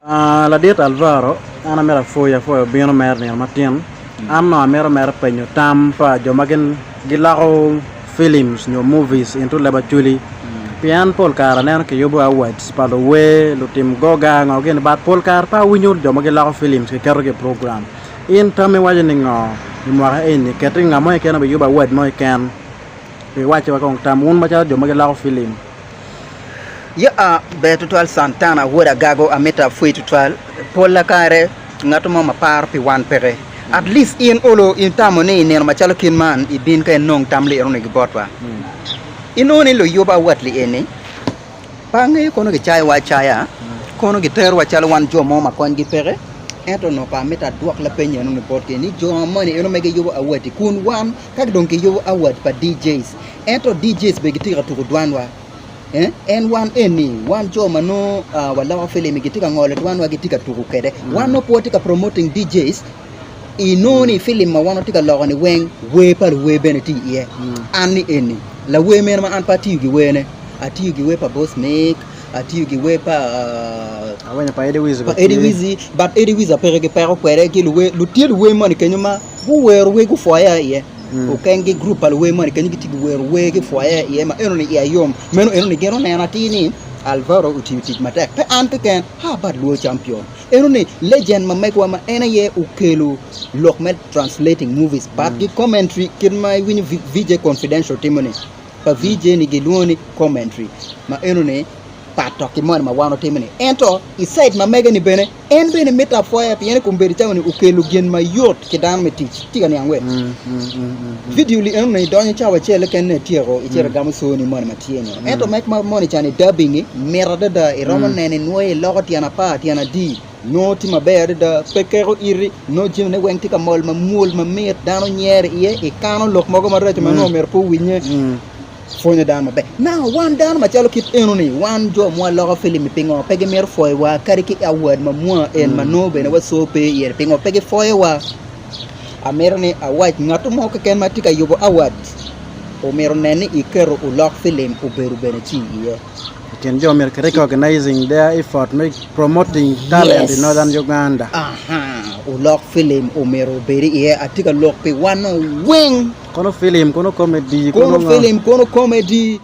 Ladit Alvaro, an amito apwoyi apwoyo obino mere nino matin. An onongo amito mere penyo tam pa jo ma gin giloko films nyo movies into leb Acholi pien pol kare aneno kiyubo awards pa luwer, lutim goga ngo gini but pol kare pe awinyo jo ma giloko films kiketogi i program. In tammi waco ni ngo i mwaka eni keti ngat mo keken obiyubo award mo keken iwacciwa kong tam wun macalo jo ma giloko filim. Yaa ber tutwal Santana wod Agago amito apwoyi tutwal polla kare ngat mo ma paro pi wan peke at least in olo itamo ni i nino macalo kit man ibin ka inong tam li enoni ki botwa inongo ni luyub awat li eni pe angeyo kono gicayowa acaya kono giterowa calo wan jo mo ma konygi peke ento onongo pe amito adwok lapeny enoni botgi ni jo moni eno ma giyubo awati kun wan ka dong kiyubo awat pa DJs Ento DJs bene gitye ka tuko dwanwa. En wan eni, wan jo ma nongo waloko filim-mi gitye ka ngolo dwanwa gitye ka tuko kwede. Wan nongo pe watye ka promoting DJs, inongo ni filim ma wan watye ka loko-ni weng wer pa luwer bene tye iye. An ni eni, lawer mene ma an pe atiyo ki werne? Atiyo ki wer pa Boss Nick, atiyo ki wer pa Awinyo pa Eddie Wizzy bene Eddie tye. Wizzy, but Eddie Wizzy apeke ki peko kwede ki luwer, tye luwer moni kenyo ma guwero wer gupwoya iye. Okeng ki gurup pa luwer moni kenyo gitye ka wero wer ki pwoye iye ma enoni iya yom meno enoni gin oneno atir ni Alvaro otiyo tic matek pe an keken how about Luo Champion enoni legend ma megwa ma en aye okelo lok me translating movies but ki commentary kit ma iwinyo VJ Confidential timo ni pa VJ ni gilwongo ni commentary ma enoni pat dok ki moni ma wan watimo ni ento i side ma mege ni bene En bene mito apwoya pien i kombeddi cawa-ni okelo gin mayot ki dano me tic. Tye ka niang we? Vidio li enoni idonyo cawa acel keken ni ityeko icito igamo coni moni ma tye-ni. Ento mek ma moni ca ni dubbing-ngi mit adada iromo neno inwoyo iloko tyen apar tyen adi nongo tye maber adada pe keko iti nongo jamine weng tye ka mol mamwol mamit dano nyero iye ikano lok mogo maraco ma nongo myero pe owinye. Pwonyo dano maber. Now, wan dano macalo kit eno-ni, wan jo ma waloko filim-mi pingo pe gimito pwoyowa kadi ki award ma mwa en ma nongo bene waco pe iye-ni, pingo pe gipwoyowa? Amito ni awac ngat mo keken ma tye ka yubo award omyero onen ni iketo olok filim obedo bene ci iye. I kin jo myero ki recognizing their effort me promoting talent in Northern Uganda. Aha, olok filim omyero obed iye. Atye ka lok pi wan-nu weng. Kono filim, kono comedy, kono film, kono comedy.